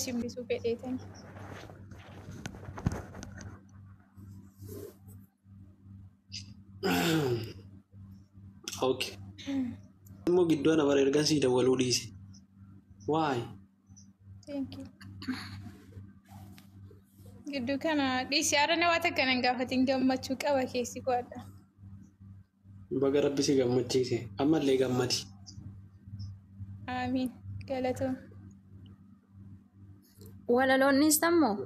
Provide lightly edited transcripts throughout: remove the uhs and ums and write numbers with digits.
Si mul'isuu fedheetan. Okay. Immoo gidduu ana bara ergan sii dawwaluu dhiise. Why? Thank you. Gidduu kana dhiisi haara nama takka nan gaafatin gammachuu qaba keessi koo adda. Baga rabbi si gammachiise. Ammallee gammadi. Aamiin. Galatoom. Walaloon dhiistan moo?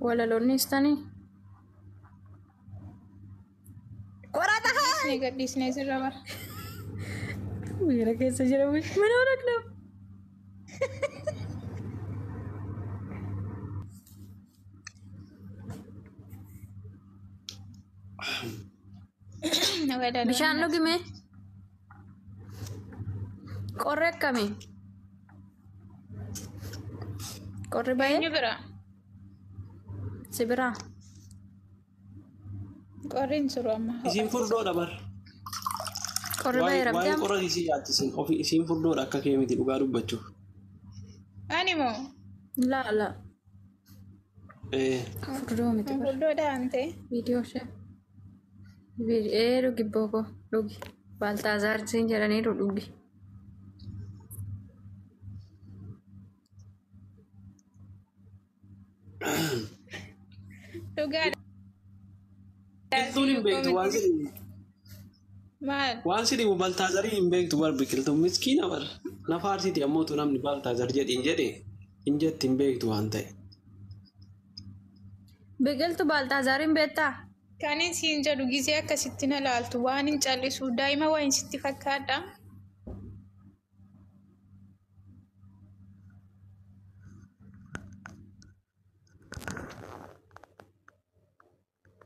Walaloon dhiistanii? Qorata haa! Dhiisnee gadhiisnee jirra bara. Miira keessa jira mana waraqna. Walaloon Bishaan dhugi mee? Qorri akkami? Qorri ba'ee Eenyu bira? si biraa? Qorri hin jiru amma. Isiin furdoodha bar. Qorri ba'eera Waa'ee miti waa'ee amma? qorra isii yaaddisin ofii isiin furdoodha akka kee miti dhugaa dubbachuuf. Ani moo? Laa laa. Eh, Furdoo miti bara. Furdoodha waan ta'e. Viidiyoo ishee. Ee dhugi booko dhugi. Baaltaazaar siin jedhaniiru dhugi. Dhugaadha. Biqiltuun hin beektu waan si dhibu. Maal? Waan si dhibu Baltaazarii hin beektu bar biqiltuun miskiina bar. Lafa arsiiti ammoo tu namni Baltaazar jedhiin jedhe hin jetti hin beektu waan ta'e. Biqiltu Baaltaazaariin beektaa? Kan inni siin jedhu gizee akkasitti na laaltu waan hin callisu daa'ima wayin sitti fakkaadha.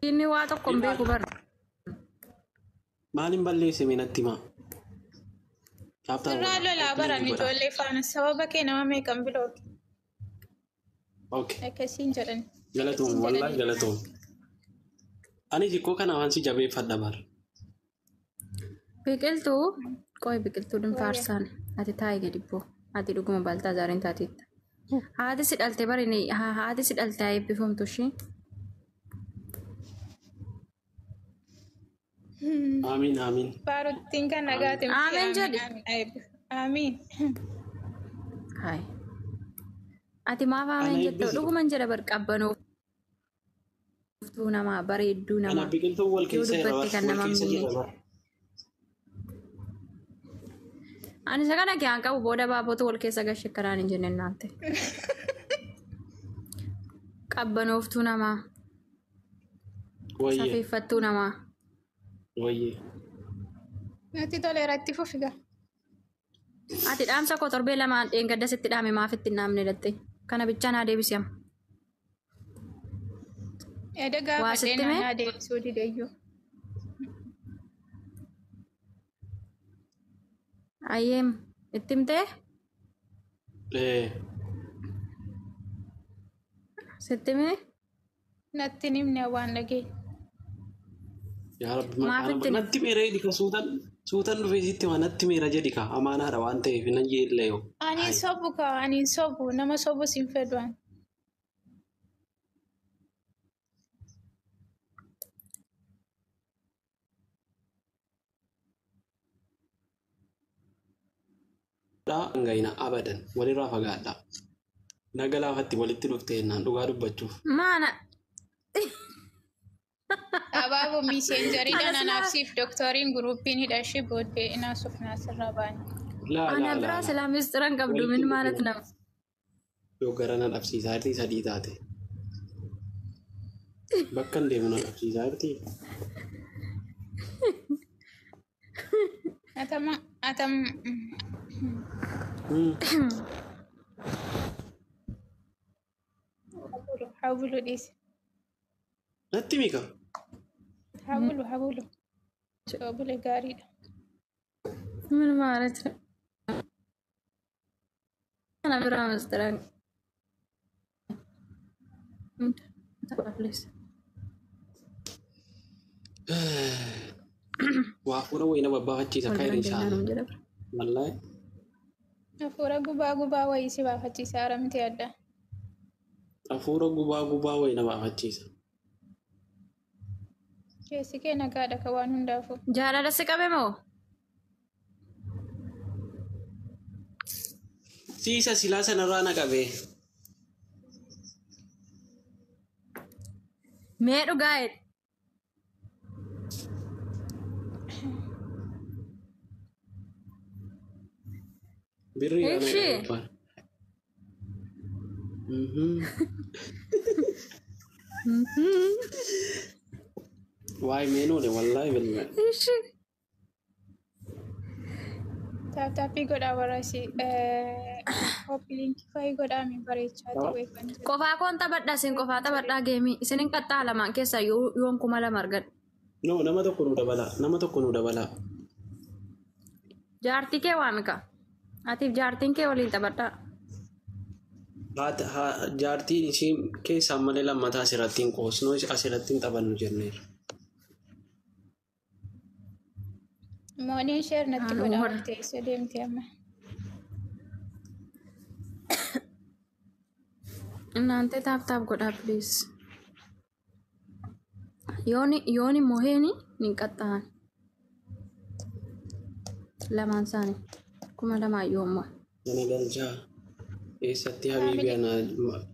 Inni waa tokko hin beeku bara. Maaliin balleesse mee natti himaa? Taaptaa Sirraa godha. lolaa baran Ooppiin godha. ijoollee faana sababa kee nama meeqan bilooki. Okay. Akkasiin jedhan. Galatoom Akkasiin wallaahi jedhanii. galatoom. Ani xiqqoo kana waan si jabeeffadha bar. Biqiltuu qoy biqiltuu dhuunfaarsaan ati taa'i gadi boo ati dhuguma Baaltaazaariin taateetta. Haati si dhalte bari ni haati si dhalte haa eebbifamtu ishee. Amiin amiin. Baarottiin kan nagaate miti. Amiin jedhi. Amiin. Amiin. Hayi. Ati maaf Ana ameen jetta eebbisi. dhuguman jedha bar qabbanoo namaa bareedduu Ana namaa biqiltuun wal yoo keessa jira dubbatte bar. kan Wal nama keessa miine. jira bar. Ani isa kana kiyaan qabu booda baabootu wal keessa gashe karaan hin jenne naante. Qabbanooftuu namaa Wayyee safeeffattuu namaa. wayyee. Natti toleera itti fufi gaa. Ati dhaamsa koo torbee lamaan dheengadda sitti dhaame maaf itti hin dhaamne dhatte? Kana bichaa naa deebisi amma. Eda Waa gaafadhee sitti mee? naannaa deebisuu dideyyuu. Ayyeem itti himtee? Eh, Sitti himee? Natti hin himne waan dhageenye. Yaa Rabbi Maaf maqaa nama itti natti meera jedhi ka suutan suutan dhufee sitti hima natti meera jedhi ka amaanaadha waan ta'eef nan yeellayoo. Ani hin sobu kaa ani hin sobu nama sobus hin fedhu ani. Hangayina abadan walirraa fagaadha. Naga laafatti walitti dhufte jennaan dhugaa dubbachuuf. Maana Abaaboo miiseenjariidhaan Ana silaa anaaf siif dooktoriin guruupiin hidhashee booddee inaasuuf naasirraa baane. Laa ana laa laa biraa laa. silaa misxira hin qabdu Walitti min maalat dhufuu nama. yoo gara na dhabsiisaa jirti sadii taate. Bakka hin deemu na dhabsiisaa jirti. Atama atam habulu habulu dhiisi. Natti mika. Habulu habulu. Habulu gaariidha. Min maalat ana biraa misxira hin qabdu. Waa hafuura wayii nama baafachiisa Wal kayri biraan geenyaa inshaalla. nuun jedha bara. Wallaahi. Hafuura gubaa gubaa wayii si baafachiisa haramti adda. Hafuura gubaa gubaa wayii na baafachiisa. Keessi kee nagaadha ka waan hundaafuu. Jaalala si qabe moo? Siisa silaa sanarraa na qabee. Mee dhugaa jedhe. Birrii yaa Ishee. meeqa? Waa'ee meenuudha wallaahi bilmaa. Ishi. Taaptaappii godhaa warra koppii liinkii fa'ii godhaa mi bareechaa ta'e kan jiru. Qofaa koon taphadha isin qofaa taphadhaa geemii. Isin hin qaxxaa lamaan keessaa yoon 2000 argadha. No, nama tokko nu dabala. Nama tokko nu dabala. Jaartii kee waamika. Atiif jaartiin kee waliin taphadhaa. Jaartiin ishii keessaan malee lammataa asirratti hin qoosnu asirratti hin taphannu jenneera. Mooniin sheer natti Aan godhaa warra. warra teessoo deemte amma. Naantee taap taap godhaa please. Yooni moheeni ni qaxxaan. Lamaan isaanii 2000 yoon mo'e. Mana galchaa eessatti habiibi ana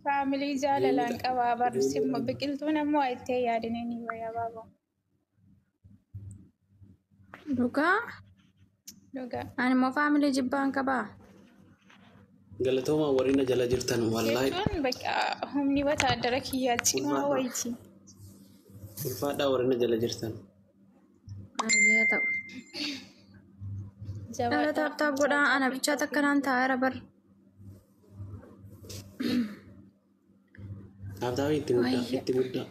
Faamilii jaalalaan qabaa barsi biqiltuun ammoo itti yaadinee ni wayyaa baaboo. Dhugaa Dhugaa. ani immoo faamilii jibbaan qabaa. galatoomaa warri na jala jirtan wallaahi Jechuun bakka humni wataadara kiyyaa cimaa wayiiti. ulfaadhaa warri na jala jirtan. Ayyaa ta'u. Dhala taap taap godhaa ana bichaa takka naan taa'eera bar. Taaptaabii itti muddaa itti muddaa.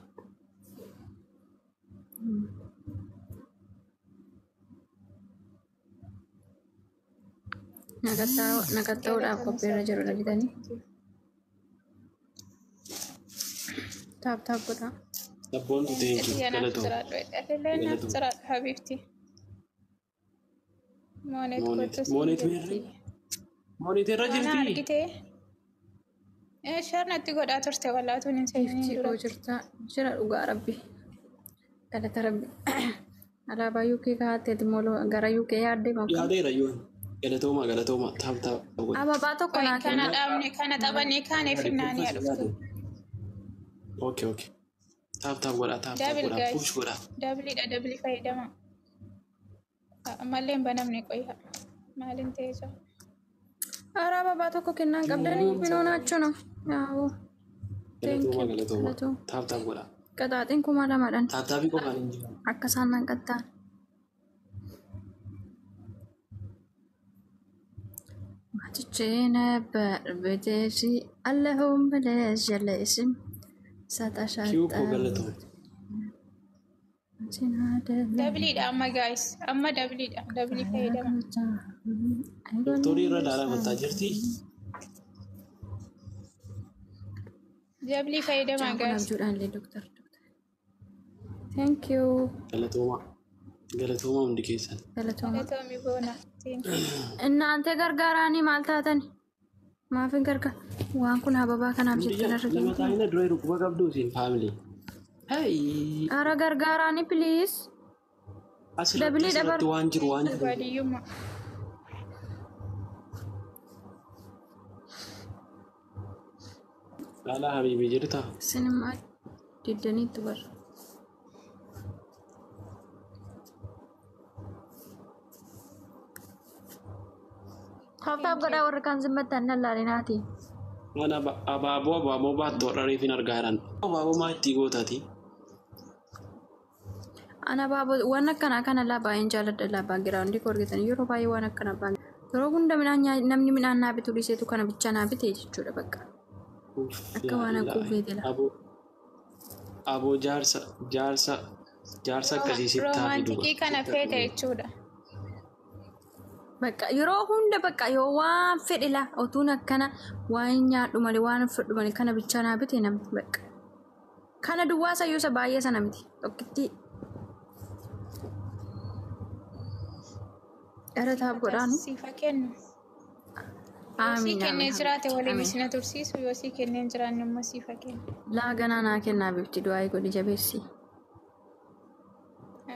Naqatta'uudhaaf qophiirra jiru argitanii. Taap taap godhaa. Abboon tutee Ati jechuudha naaf galatoo. jiraadhu. Atillee naaf jiraadhu habiibti. Moonet Moonet kottu moonet meerri moonet irra Mana jirti. argitee? Sheer natti godhaa turte wallaatuun hin seenin Ifti dura. koo jirta jira dhugaa rabbi. Galata rabbi. Alaabaa UK kaa'atteeti immoo gara UK yaaddee moo? Yaadeera yoon galatoomaa galatoomaa taap taap godha. Ababaa tokko naa Kana kenna. dhaabne kana taphannee kaane finnaanii haa dhuftu. Okay okay. Taap taap godha taap taap Double godha guys. push godha. Dabiliidha dabilii fayyadama. Ammallee hin banamne qoyya. Maaliin ta'ee jira? Ara ababaa tokko kennaan qabdanii minoon ነው. Yaa'u. Thank Galatoomaa you. galatoomaa Galatoo. taap taap godha. Qaxaaxiin 2000dhaan Taap taapii qofaan hin jiru. akka isaan naan qaxxaan. Matichee ነበር ቤቴሽ አለሁም ብለሽ የለሽም Kiyyuu koo ሰጠሻለሁ galatoo. Dabiliidha amma guys. Amma dabiliidha. Dabilii fayyadama. Doktorii irra daaraa mataa jirti. Dabilii fayyadama guys. abjuudhaan doktor Thank you. Galatoomaa galatoomaa hundi keessan. Galatooma. Galatoomi boona. Thank you. እናንተ gargaaraanii maal taatani? Maafin gargaar waan kun ababaa kanaaf jettan irra Lama taa'ina dura dhukkuba qabdu isin faamilii. Hey. Ara gargaaraanii please. Asirratti Dabilii dabar- asirratti waan jiru waan jiru. Baadiyyummaa. Laalaa habiibii jirta. Isin immoo diddaniitu bara. Taap godhaa warri kaan zimmattan lallaalinaati. Waan abaaboo abaaboo baattu dhariif hin argaa jiran. Abaaboo maa itti gootati? Ana abaaboo waan akkanaa kana laa baay'een jaalladha laa baagiraawundii koo argitan yeroo baay'ee waan akkanaa baay'ee yeroo hunda midhaan namni midhaan naa bitu dhiiseetu kana bichaa naa bite jechuudha bakka. Akka waan haquufeeti laa. Aboo aboo jaarsa jaarsa jaarsa akkasii sitti haa fidu. Roomaantikii kana feete jechuudha. Bakka yeroo hunda bakka yoo waan fedhe laa otuun akkana waan nyaadhu malee waan uffadhu malee kana bichaa naa bite namni bakka. Kana duwwaa sayyuu isa baay'ee sana miti tokkittii. Irra taaf godhaanu. Siifa kennu. Yoo sii Amiin kennee amiin jiraate habibti waliin amiin. isin tursiisu, yoo sii kennee hin jiraanne immoo siifa kennu. Laa ganaa naa kennaa bifti du'aa godhi jabeessi.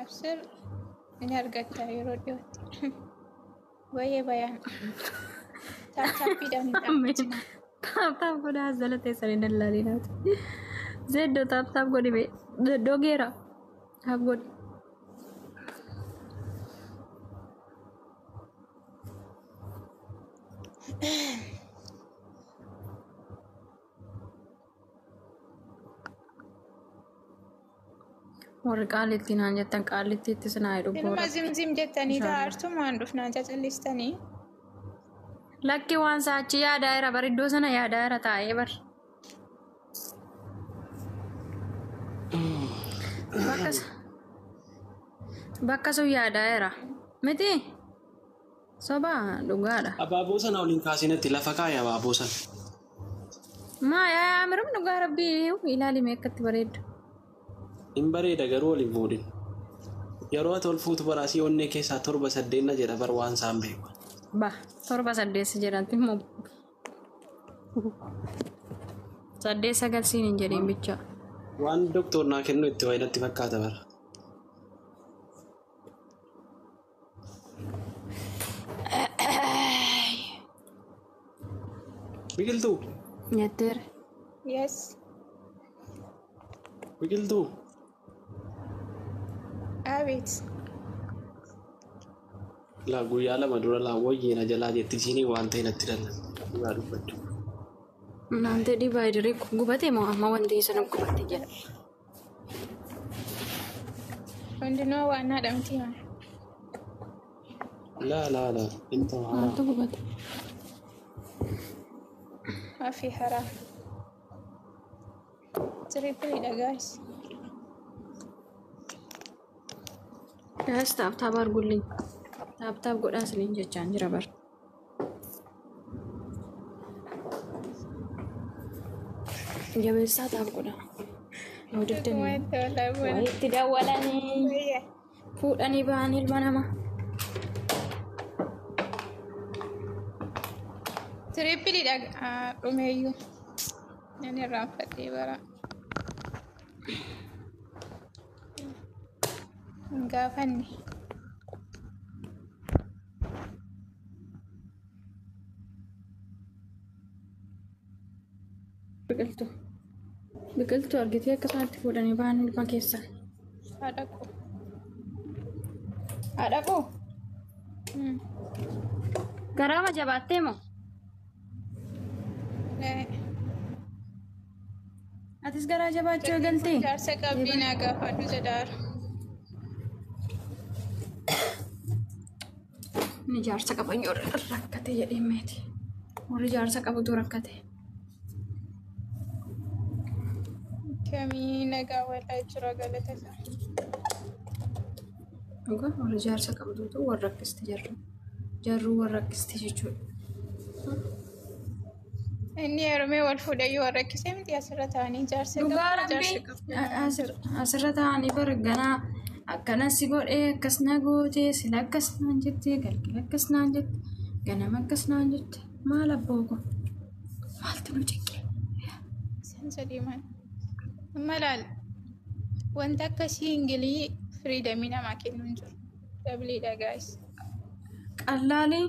Absir ni argatta yeroo dhiyootti. Baay'ee bayaan. Taaptaappiidhaan hin Amiin. dhaabbatina. Taap taap godhaa as jala teessanii dallaalinaati. Zeddoo taap taap godhi bee. Zeddoo geera. Taap godhi. Warri qaalittii naan jettan qaalittiitti sinaa hidhu Ilma boora. zimzim jettanii Inshaallah. taa'artumaan dhufnaan cacallistanii. Lakki waan saachi yaadaa jira bar iddoo sana yaadaa jira taa'ee bar. Bakka bakka sun yaadaa jira. Miti sobaa dhugaadha. Abaaboo sana waliin kaasinatti lafa kaa'i abaaboo sana. Maa yaa amirum dhugaa rabbii ilaalime akkatti bareeddu. Hin bareeda garuu waliin fuudhin. Yeroo ati ol fuutu baraasii onnee keessaa torba saddeetna jedha bar waan isaan beeku. Ba torba saddeessa jedhamti immoo saddeet sagal siin hin jedhin bicha. Waan doktor naa kennu itti wayi natti fakkaata bara. Biqiltuu Nyatteera. Yes. Biqiltuu Abeet. Laa guyyaa lama dura laa wayyeena jalaa jetti isiinii waan ta'e natti dhala. Dhugaa dubbachuu. Naantee dhibaa idirii gubate moo amma wanti sana gubate jedha. Hundinuu waan haadhamti maa. Laa laa laa inta haaraa. Maaltu gubate? Maafi haraa. Tripleedha guys. Gaas tap tap argulliin. Tap tap godhaa isiniin jechaan jira bar. Jabeessaa tap godhaa. Yoo diddan Dhugumatti walaa bona. walitti dawwalanii Wayya. fuudhanii ba'anii ilma namaa. Tripleedha dhumeeyyuu. Nan irraanfadhee bara. Hin gaafanne. Biqiltuu. Biqiltuu argitee akka isaatti fuudhanii ba'an ilma keessan. Haadha koo. Haadha koo. Garaama jabaattee moo? Atis garaa jabaachuu eegaltee? Jaarsa qabdii naa gaafadhu jedhaara. Inni jaarsa qaban yoo rakkate jedhee meeti. Warri jaarsa qabutu rakkate. Kamii nagaa walaa jira galata isaa. Dhugaa warri jaarsa qabutu warra rakkiste jarru. Jarruu warra rakkiste jechuudha. Inni heerumee wal fuudhayyuu warra rakkisee miti asirra taa'anii jaarsa Dhugaa qabdu jaarsa rabbii qabdu. asirra taa'anii bara ganaa akkanas si godhee akkas na gootee sila akkas naan jettee galgala akkas naan jette ganama akkas naan jette maal abboo ko maaltu nu cinqe? Isaan sadii maal? Amma laal wanta akka single freedomii namaa kennu hin jiru. Doubleedha guys. Qallaalii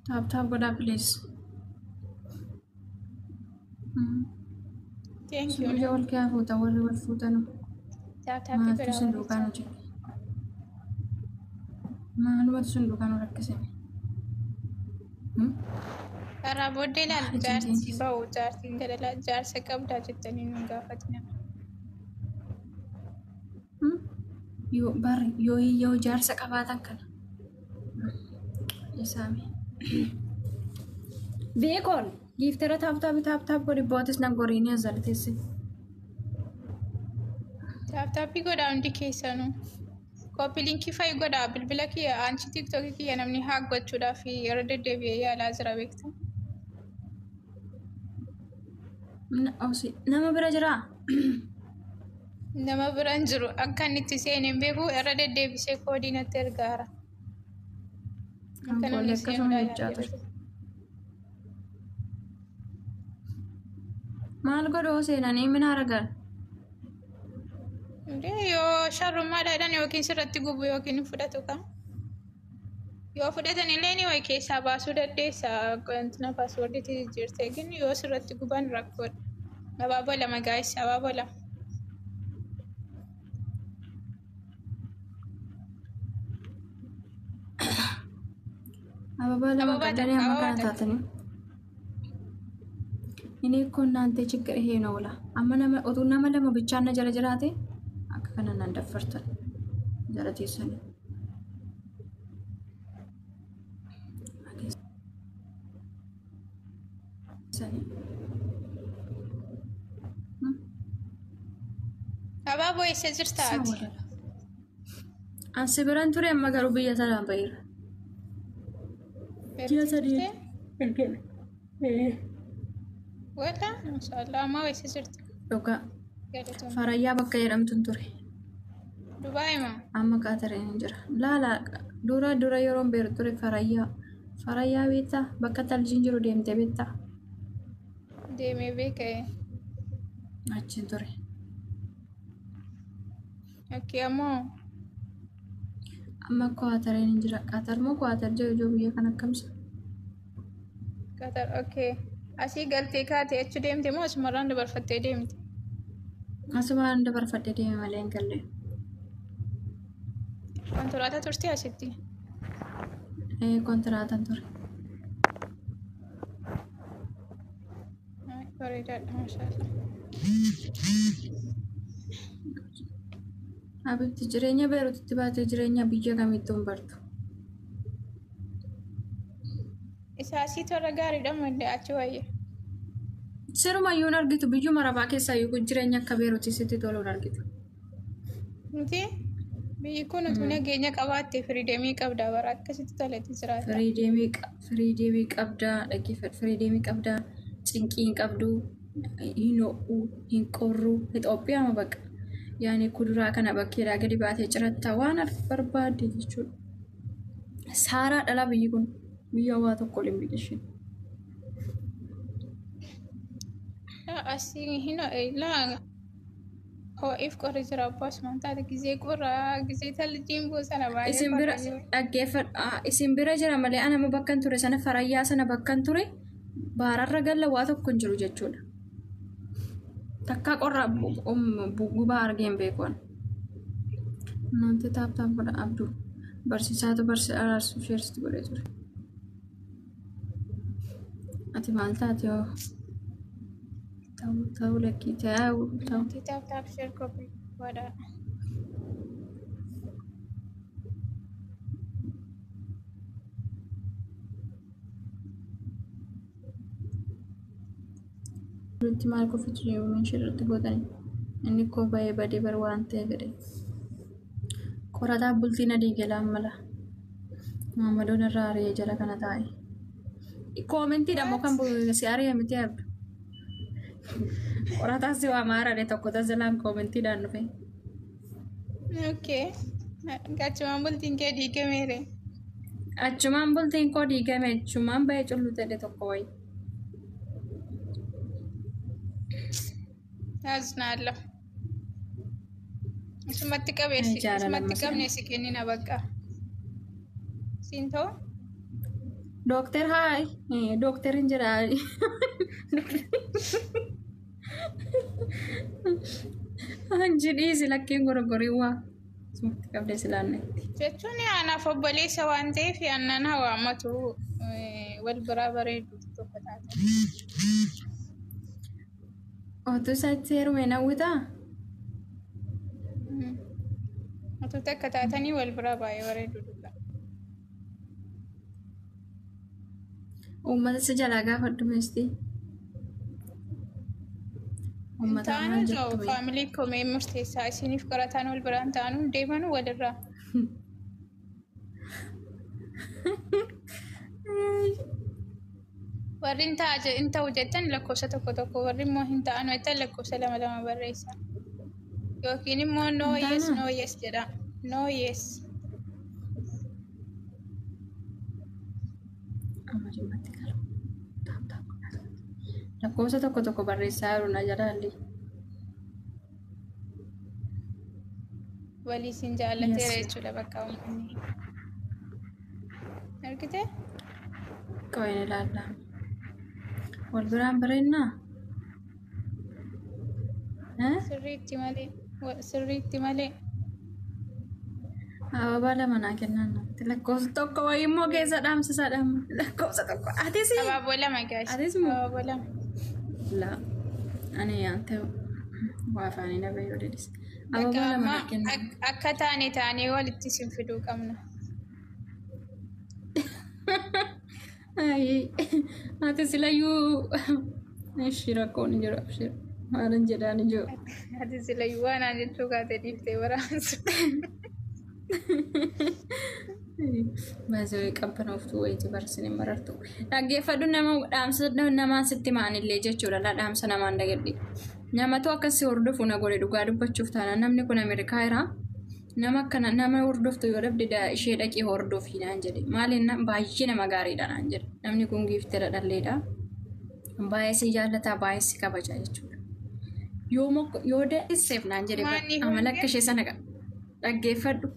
tap tap godhaa please. Thank you. Suuja wal kee fuuta warri wal fuutanu Tap tappii maaltu godhaa sin warri duukaa nu cinqe? Maalumatu sin duukaa nu rakkise? Karaa booddee ilaal Maali jaarsi cinqeen? ba'u jaartiin gadalaa jaarsa qabdaa jettanii nu gaafatina. Yoo barri yoo yoo jaarsa qabaatan kana. Isaami. Beekoon giiftera tap tap tap tap godhi bootis na goriinii as jala teesse. Tap tappii godhaa hundi keessanuu. Copy linkii fa'i godhaa bilbila kiyya aanchi TikTokii kiyya namni hack gochuudhaaf yeroo deddeebi'ee yaalaa jira beektaa. Nama bira jiraa? Nama biraan jiru akka inni itti seene hin beeku irra deddeebisee koodii natti ergaara. Kan Akka koollee namni akkasuma seenuudhaan jechaa ture. Maal godhoo seenanii mina argan? Indee yoo sharrummaadhaan yookiin sirratti gubu yookiin hin fudhatu qaba. Yoo fudhatan illee ni wayi keessaa baasuu dandeessa. Wantina paaswoordiitti jijjiirtee gin yoo sirratti guban rakkoodha. Abaaboo lama gaa'is abaaboo lama. Ababaa lama Ababaa qabdanii takka amma ababaa kana takka. taatanii. Inni kun naantee ችግር ይሄ ነው ብላ amma nama utuu nama lama bichaan na jala jiraate akka kana naan daffartan jala teessanii. Abaaboo eessa jirta ati? Ansi biraan ture amma garuu biyya sanaan baheera. Ji'a Beerti sadii. turtee? Wala maashaallah amma eessa jirta? Dhugaa Galatoomii. Farayyaa bakka jedhamtuun ture. Dubaay moo? Amma Qaatareen hin jira. Laala dura dura yeroon beeru ture Farayyaa. Farayyaa beektaa bakka taljiin jiru deemtee beektaa Deemee beekee. achiin ture. Okay ammoo Amma Qaatareen hin jira. Qaatar moo Qaatar jiru jiru biyya kan akkamsa? Qatar okay. Asii galtee kaatee achi deemte moo asumarraan dabarfattee deemte? Asumaan dabarfadhee deeme malee hin galle. Konkolaataa turte asitti? Kontiraataan ture. Bareedaadha maashaallah. Abibti jireenya Beerutitti baatee jireenya biyya kamittuu hin bartu. Isa asii tola gaariidha malee achi wayya. Sirumayyuu hin argitu biyyuma arabaa keessaa iyyuu jireenya akka Beerutii sitti tolu hin argitu. Miti biyyi kun utuu nageenya qabaatte freedomii qabda bara akkasitti toletti jiraata. Freedomii qabdaa dhaggeeffadhu freedomii qabdaa cinqii hin qabdu hin ho'u hin qorru Itoophiyaa baqa yaani kuduraa kana bakkeedhaa gadi baatee cirattaa waan barbaadde jechuudha. Saaraa dhala biyyi kun biyya waa tokko hin biqilshin. Asii hin laa ho'iif qorri jira abbaa asumaan taate gizee qorraa gizee taljiin buusana baay'ee Isin bira dhaggeeffadhu isin bira jira malee ana amma bakkan ture sana farayyaa sana bakkan ture baararra galla waa tokko hin jiru jechuudha. Takkaa qorra gubaa argee hin beeku. Namti tap tap godha abduu barsiisaatu araarsuuf sheersitu godhee ture. Ati maal taate yoo ta'u ta'u lakkii ta'u ta'u. Namti tap tap share copy godha. Duratti maal qofitu jiru meeshaa irratti godhani inni koo baay'ee badee bar waan ta'e fedhe. Qorataa bultiin adii galaan mala. Maamadoon irraa ari'ee jala kana taa'e. Commentiidha immoo kan si ari'e miti argu. Qorataa si waa maarade tokko tajaajila commentiidhaan dhufe. Okay. Achumaan bultiin kee diigameere. Achumaan bultiin koo diigame achumaan bahee cullu ta'e tokko wayi. Aznaalla. Isumatti qabeessi. Isumatti qabne si kennina bakka. Siin ta'u? Dooktar haay. Dooktar hin jira. Hanji dhiisi lakkiin gorgorii waa. Isumatti qabdee silaannetti. Jechuun anaaf obboleessa waan ta'eef aannan hawaamatu wal biraa bareedu tokko taate. Otuu isaatti heerume hawwitaa? Otuu takka taatanii wal biraa baay'ee bareedu dhugaa. Uummata si jalaa gaafadhu meestii. Uummata Taanu maal jiru jettu mee? Family komee murteessaa isiniif qorataan wal biraan taanuu deemanuu walirraa. Warri hin ta'u jettan lakkoofsa tokko tokko warri immoo hin ta'an jettan lakkoofsa lama lama barreessa. Yookiin immoo no yes Taanaa? no yes jedha. No yes. Amma jimmatti gala. Tap tap. Lakkoofsa tokko tokko barreessaa jiru na jalaalli. Walii sin jaallateera Yes. jechuudha bakka uummanni. Argitee? Qo'een ilaallaa. Wal biraan bareennaa? Eh? Sirriitti malee. Sirriitti malee. Ababaa lama naa kennaa natti. Lakkoofsa tokko wayii immoo keessa dhaamsisaa dhaamma. Lakkoofsa tokko. Atis? Abaaboo lama gaasi. Atis moo? Abaaboo lama. La. Ani yaante waa afaanii na bahee odeedis. Bakka Ababaa lama amma naa kennaa. akka taane taanee walitti sin fiduu qabna. Ayi. Ati silayyuu. Ishii rakkoon hin jiru abshir. Maalan jedhaan hin jiru. Ati silayyuu waan aan jechuu kaatee dhiiftee waraansu. Baasii qabbanooftuu wayitii barsiin hin marartu. Dhaggeeffadhu nama dhaamsa namaan sitti ma'anillee jechuudha. La dhaamsa namaan dhagadhe. Namatu akkas si hordofu na godhe dhugaa dubbachuuf taana namni kun Ameerikaa jira. Nama akkana nama hordoftu yoo dhabde ishee dhaqee hordofi naan jedhe. Maaliin baay'ee nama gaariidha naan jedhe. Namni kun giiftera dhalleedha. Baay'ee si jaallataa baay'ee si kabaja jechuudha. Yoo dandeesseef naan jedhe Maanni amala akka hundee? ishee sana dhaggeeffadhu.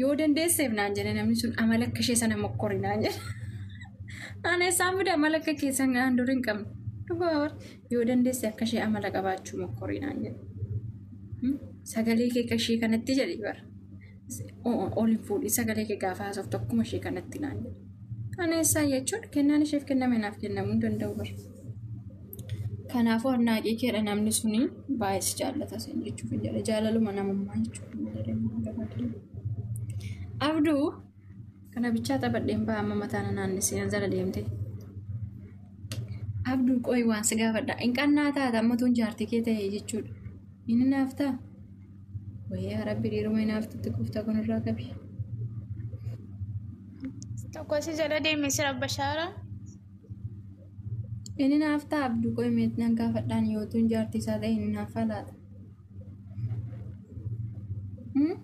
Yoo dandeesseef naan jedhe namni sun amala akka ishee sana mokkori naan jedhe. Ani isaan fide amala akka keessan naan dur hin qabne. Dhugaa bar yoo dandeesse akka ishee amala qabaachuu mokkori naan jedhe. Sagalee kee akka ishee kanatti jedhe bara. Ol hin fuudhi sagalee kee gaafa haasoftu akkuma ishee kanatti naan jedhe. Ani isaan jechuun kennaan isheef kenname naaf kennamuu hin danda'u bara. Kanaafuu arnaaqii keedha namni suni baay'ee si jaallata sin jechuuf hin jedhe jaalaluma namummaa jechuuf hin jedhe. Abduu kana bichaa taphadheen ba'a amma mataa na naannessee na jala deemte. Abduu qo'i waan si gaafadha. Hin qannaa taata amma tuun jaartii kee ta'e jechuudha. Inni naaf ta'a. Wayyaa rabbi dhiiruma hinaaftutti gooftaa kun irraa qabi. Tokko si jala deeme si rabbashaara. Inni naaf ta'a Abduu qo'i meetii nan gaafadhaan yoo tuun jaartii isaa ta'e inni naaf laata. Hmm?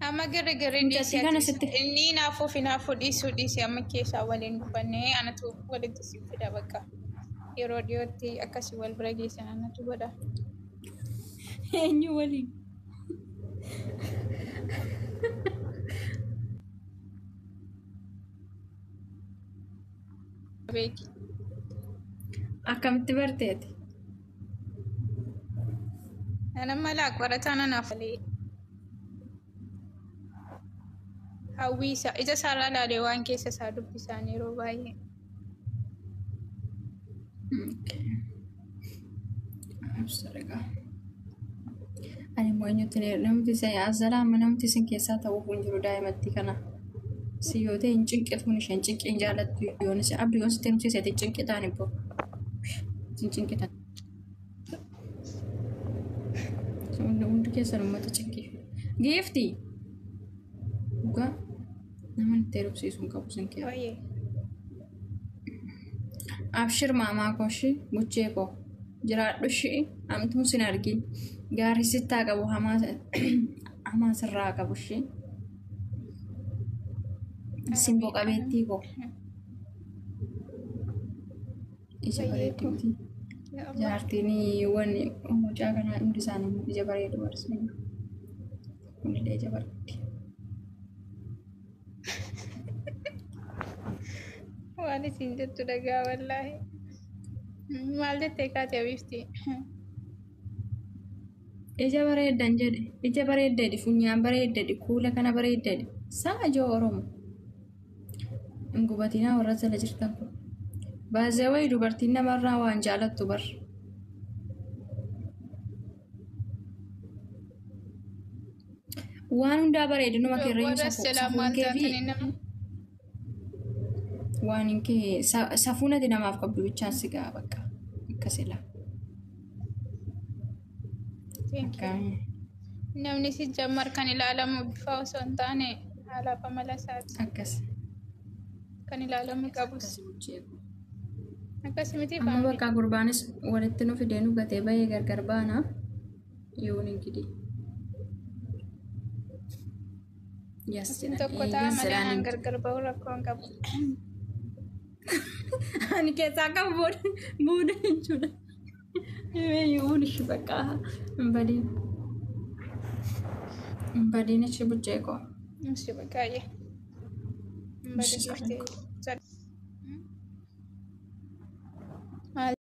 Amma girri girri Mucattii dhiisi kana ati. sitti Inni hinaafuuf hinaafuu dhiisuu dhiisi amma keessaa waliin dubbannee anatu walitti si fida bakka. Yeroo dhiyootti akkasii wal bira geessan anatu godha. Eenyu waliin? Beeki. Akkamitti barteeti? Ana mala qorataa nanaaf malee. Hawwii isaa ija isaarraa ilaalee waan keessa isaa dubbisaan yeroo baay'ee. Absarigaa. Ani immoo eenyutti namti isa azalaa amma namti isin keessaa ta'uuf hin jiru daa'imatti kana. Si yoo ta'e hin cinqituun isheen cinqii hin jaallattu yoon isin abdii yoon sitti himsiise cinqitaan ibbo. Isin cinqitan. Hundi keessan uummata cinqii. Giifti. Dhugaa nama itti heerumsiisuu hin qabu isin keessaa. Baay'ee. Abshir maamaa koo ishii buchee koo jiraadhu ishii hamtuun sin argin gaarii sittaa qabu hamaa sirraa qabu ishii simboo qabeettii koo ija Baay'ee bareeddu koo. miti. Yaa Allah. Jaartiin wanni mucaa kanaa hundi isaanii ija bareedu barsiisan kunillee ija bareeddi. Waan isin jettu dhagaa wallaahi. Maal jettee kaate abiifti? Ija bareeddan jedhe ija bareeddadhi funyaan bareeddadhi kuula kana bareeddadhi saa ijoo Oromoo. Hin gubatinaa warra jala jirtan kun. Baazee wayii dubartiin namarraa waan jaalattu bar. Waan hundaa bareedinuma keerrayyuu Warra silaa safuun maal kee fi taatanii nama waan hin kee safuun ati namaaf qabdu bichaan si ga'a bakka akkasidha. Thank you. Akkaami. Namni si jammar kan ilaalamu bifa osoo hin taane haala fi amala isaati. Akkas. Kan ilaalamuu qabus. Akkas buchee koo. Akkasumatti Amma faamilii. bakka gurbaanis walitti nu fidee nu gatee bahee gargar baana. Yoon ingidi. Yes Isin jedhan. tokko ta'a Yes malee jedhan. anaan gargar ba'uu rakkoo hin qabu. Ani keessaa qabu booda booda jechuudha. Yoon ishii bakka hin badiin. Hin badiin ishii buchee koo. Ishi bakkaayyee. Hin Ishii badin saree koo. Maal?